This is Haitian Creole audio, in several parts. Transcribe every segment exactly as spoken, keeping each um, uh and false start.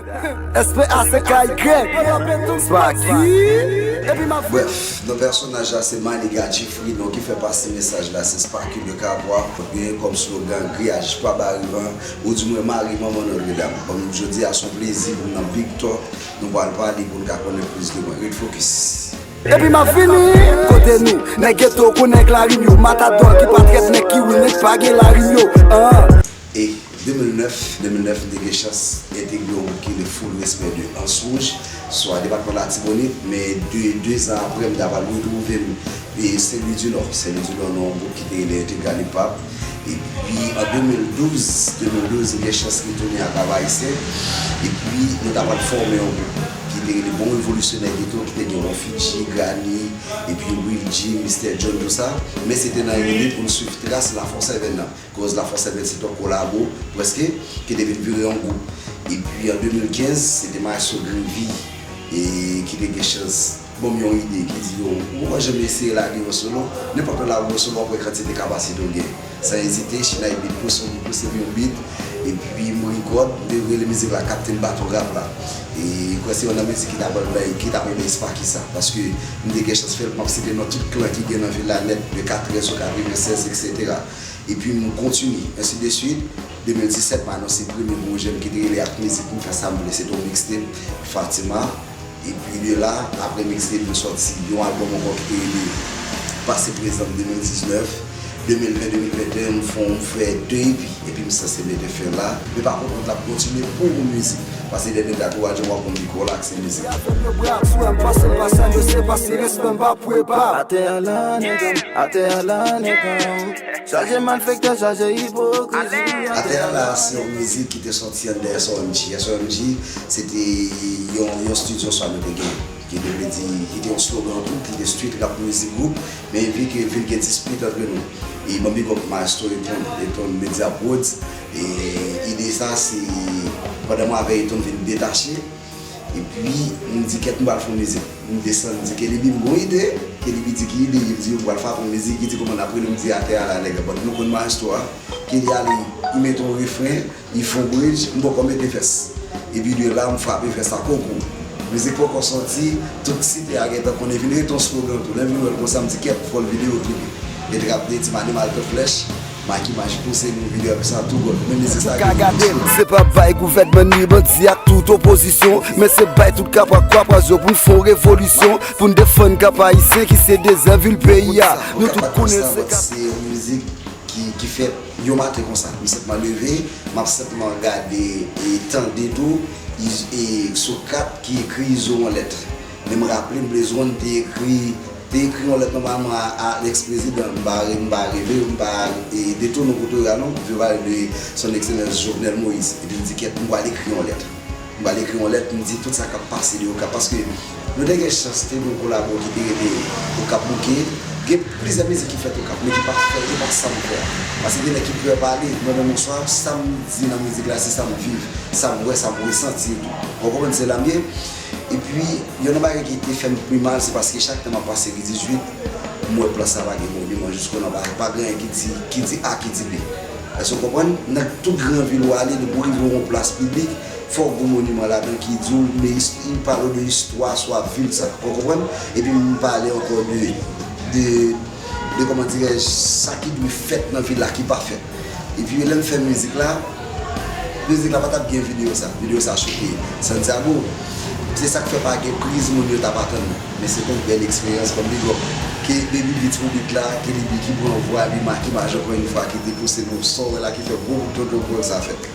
S P A C K Y. Sparky. Epi m ap Bref, non pèsonaj la se Maniga Jeffrey, non ki fè pase mesaj la se Sparky le Capois. Mwen genyen kòm slogan griyaj pa bare van, oudimwen mare manman Nòtredam. Bon, jodi a se yon plezi pou m nan Big Talk, nou pral pale pou n ka konnen plis de mwen. Ret fokis. Epi m ap vini kote nou, nèg geto kou nèg larim yo, matadò ki pa trèt nèg ki wi nèg pa gen larim yo. Ahn. E de mil nèf, de mil nèf m te gen chans entegre yon gwoup ki rele Full Respect de Anse Rouge, swa depatman Latibonit, men de, de zan apre m ta pral retwouve m e Sen Lwi di Nò. Sen Lwi di Nò nan yon gwoup ki te rele Integral Hip Hop. Epi an de mil douz, de mil douz m gen chans retounen ak Ava Ayisyen. Epi nou ta pral fòme yon gwoup ki te rele Bon Revolisyonè Geto, ki te gen Ron Fidji, Granny, epi Will G, Mister John, tout sa. Men se te nan yon lide pou n swiv tras Lafò Sèvèn nan. Koz Lafò Sèvèn se te yon kolabo, prèske, ki te vin vire yon gwoup. Epi an de mil kenz, se te Maestro Grivi e ki te gen chans ban m yon ide ki di, yo, ou pa janm eseye lage yon solo? Nenpòt lè w lage yon solo, w ap wè kantite kapasite w gen. San ezite, Chinay Beat pouse m, pouse m yon beat, epi m rekòd, m te rele mizik la Captain Baton Rap la. E m kwè se youn nan mizik ki t ap bay, ki t ap bay Sparky sa, paske m te gen chans fè l, m ap site non tout klan ki gen nan vil la nèt, de katrè sou katrevennsèz, etsetera. Epi m kontinye, ensi de swit. De mil disèt, m anonse premye gwo jèn ki te rele Ak Mizik, m fè sa m vle, se te yon mixtape, Fatima. Epi de la, apre mixtape, m sòti yon albòm ankò ki te rele Pase Prezan de mil diznèf. De mil ven, de mil venteyen, m fè, m fè de epi, epi m sanse mete fen la. Men pa kont kont l ap kontinye pou mizik. Paske dènye dat ou a di w ap konn mikwo la ak se mizik. Avèk yo bra sou m pase m pase m yo se pase respè m pa pou epa. Atè a la nèg an, atè a la nèg an. Chaje malfektè, chaje ipokrizi. Atè a la se yon mizik ki te sòti anndan S R M G. S R M G se te yon, yon studio sa nou te gen. Ki te vle di, ki te yon slogan tou, ki te Street Rap Music Group, men vi ke vin gen dispit antre nou. E ban m big up Maestro Eton, Eton Media Prodz. E ide sa se pandan mwen avèk Eton vin detache, epi m di kèt m pral fè yon mizik. M desann, m di Kelly B m gon ide. Kelly B di ki ide, li di yo pral frape yon mizik, li di kòman n ap rele, m di atè a la nèg an, but nou konn Maestro a. Kelly ale, li mete yon refren, li fè yon bridge, m poko mete vès. Epi de la, m frape vès la konkou. Mizik poko sòti, tout site a gentan konnen, vin rete yon slogan tou. Lè m vin wè l konsa, m di kèt, fò l videyo klipe. E trap de Ti Mani Maltè Flèch, Mike Image pouse nou videyo sa tou gòd. Men mizik sa ka gade l. Se pa bay gouvènman ni bandi ak tout opozisyon, men se bay tout kapwa kwapaz yo pou n fè yon revolisyon, pou n defann kap ayisyen ki se dezèn vil peyi a. Nou tout konnen se kap. Se yon mizik ki, ki fèt yon maten konsa. M senpman leve, m ap senpman gade e tande tou, e Socrate ki ekri Izo yon lèt. Men m raple m Blaze One te ekri, te ekri yon lèt nòmalman a, a lèks prezidan. M pa, m pa reve, m pa e, detounen kote w a non. M vle pale de Son Excellence Jovenel Moïse. Epi m di kèt, m pral ekri yon lèt. M pral ekri yon lèt, m di tout sa k ap pase de Okap. Paske nou te gen chans te gen yon kolabo ki te rete Okap Bouke. Gen plizyè mizik ki fèt Okap, men ki pa fè, ki pa sa m fè a. Paske gen nèg ki pè pale, mwen menm yon swa, sa m di nan mizik la, se sa m viv, sa m wè, sa m resanti etou. Ou konprann se la m ye? Epi, youn nan bagay ki te fè m pi mal, se paske chak tan m ap pase ri dizuit, m wè plas la pa gen monuman, jiskonan pa, pa gen anyen ki di, ki di A, ki di B. Èske w konprann? Nan tout gran vil ou ale, depi w rive yon plas piblik, fòk gon monuman ladan ki di w, men is- li pale w de istwa swa vil sa. Ou konprann? Epi m pale ankò de, de, de, kòman dirèj, sa ki dwe fèt nan vil la ki pa fèt. Epi lè m fè mizik la, mizik la pa t ap gen videyo sa. Videyo sa choke Santiago. Se sa k fè pa gen priz moun yo t ap atann. Men se te yon bèl eksperyans, ban m big up. Ke Baby Beats pou beat la, Kelly B ki pran vwa, epi Mike Image ankò yon fwa ki te pouse nou, sa w wè la ki fè gwo bout tonton pwèl sa fèt.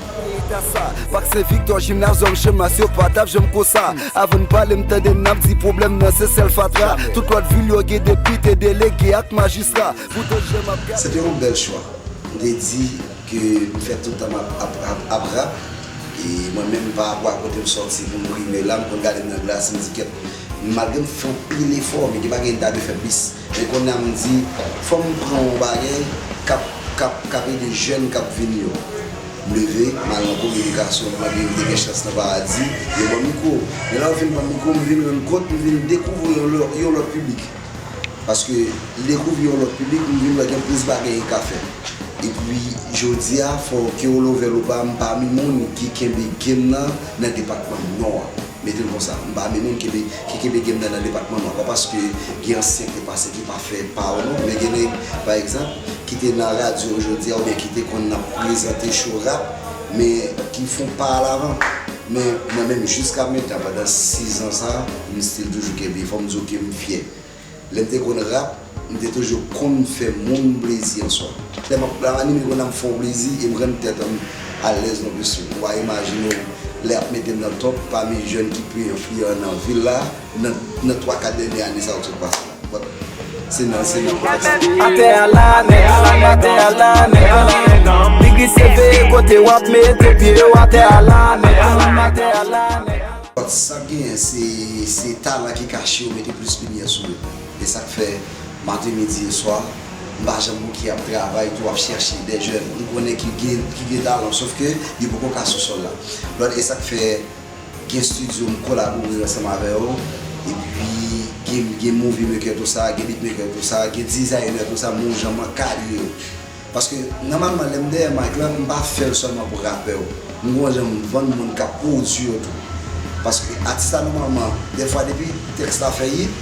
Pak Sen Viktò, Jimnazyòm, Channmas, yo pa t ap janm konsa. Avan n pale, m tande n ap di pwoblèm nan se sèl fatra. Tout lòt vil yo gen depite, delege ak majistra. Poutan jan m ap gade. Se te yon bèl chwa. M te di ke m fè tout tan m ap, ap, ap, ap rap. E mwen menm, pa rapò a kote m sòti pou m rive la, m konn gade m nan glas, m di kèt, malgre m fè anpil efò, men gen bagay m ta dwe fè plis. Men kounye a m di, fò m pran yon bagay k ap, k ap, k ap ede jèn k ap vini yo. M leve, m al nan kominikasyon, m mande, m te gen chans nan Paradi, yo ban m mikwo. Men lè yo fin ban m mikwo, m vin rann kont, m vin dekouvri yon lòt, yon lòt piblik. Paske m dekouvri yon lòt piblik, m vin wè gen plis bagay ki ka fèt. Epi, jodi a, fò ke w love l ou pa, m pami moun ki kenbe game nan nan depatman Nò a. Mete l konsa, m pami moun ki kenbe, ki kenbe game nan nan depatman Nò a. Pa paske gen ansyen ki te pase ki pa fè pa yo non, men gen nèg, pa egzanp, ki te nan radyo jodi a oubyen ki te konn ap prezante show rap, men ki fè yon pa alavan. Men mwen menm, jiska mentan, pandan sizan sa, m still toujou kenbe. Fò m di w ke m fyè. Lè m te konn rap, m te toujou konn fè moun plezi an swa. Lè m ap, la mani m konn ap fè w plezi e m rann tèt an m alèz non mesye. Ou pa imajine w lè y ap mete m nan top pami jèn ki pi enfliyan nan vil la nan, nan twa kat dènye ane sa yo k sot pase la. But, se nan, se nan kontèks sa. Atè a la nèt, atè a la nèt. Biggie se veye kote w ap mete pye yo, atè a la nèt, atè a la nèt. But sa k genyen, se, se talan ki kache yo mete plis limyè sou yo. E sa k fè, maten, midi e swa, m pa janm bouke ap travay tou, ap chèche de jèn m konnen ki gen, ki gen talan, sof ke yo poko ka sou sòl la. But e sa k fè, gen estidyo m kolabore ansanm avè yo, epi gen, gen movie maker tou sa, gen beat maker tou sa, gen designer tou sa, m gon jan m ankadre yo. Paske, nòmalman, lè m dèyè mic la, m pa fè l sèlman pou rapè yo. M gon jan m vann moun k ap pwodui yo tou. Paske atis la, nòmalman, dèfwa, depi tèks la fè hit,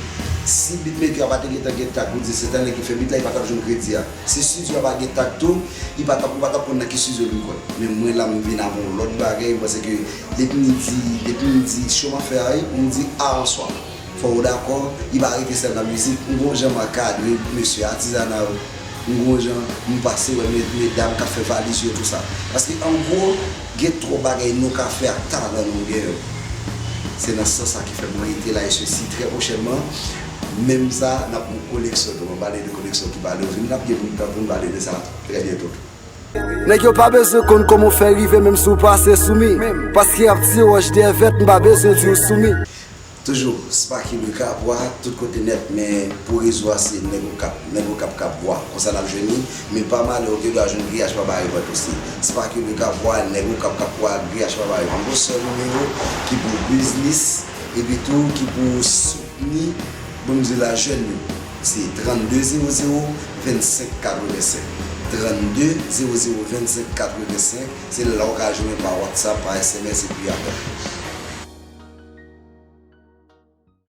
si beatmaker a pa te gentan gen tak pou di se tèl nèg ki fè beat la, li pa t ap jwenn kredi a. Si estidyo a pa gen tak tou, li pa t ap, ou pa t ap konn nan ki estidyo pou l pran. Men mwen la, m vin avè yon lòt bagay, m panse ke depi m di, depi m di show m ap fè a, wi, m di a an swa. Fò w dakò, li pa rete sèl nan mizik. M gon jan m ankadre mesye atizana yo. M gon jan m pase wè me-, medam k ap fè valiz yo, tou sa. Paske, an gwo, gen twòp bagay nou ka fè ak talan nou gen yo. Se nan sans sa ki fè mwen rete la, e sesi trè pwochènman. Menm sa, n ap yon koleksyon tou. Mwen pale de koleksyon ki pale yo vini, n ap gen pou n, pou n pale de sa trè byento tou. Nèg yo pa bezwen konn kòman w fè rive, menm si w pase sou mi. Paske y ap tire wòch dèyè vèt, m pa bezwen di w sou mi. Toujou, Sparky le Kabwa, tout kote nèt, men pou rezo a se Nèg Okap, Nèg Okap Kabwa. Konsa n ap jwenn li, men pa malè, ou gen dwa jwenn Griyach pa bare vant osi. Sparky le Kabwa, Nèg Okap Kabwa, Griyach pa bare vant. M gon sèl nimewo ki pou biznis, epi tou ki pou soutni, bon, m di la, jèn yo. Se trannde zewo zewo vennsenk katrevensenk. Trannde zewo zewo vennsenk katrevensenk, se la w ka jwenn mwen pa WhatsApp, pa S M S, epi apèl.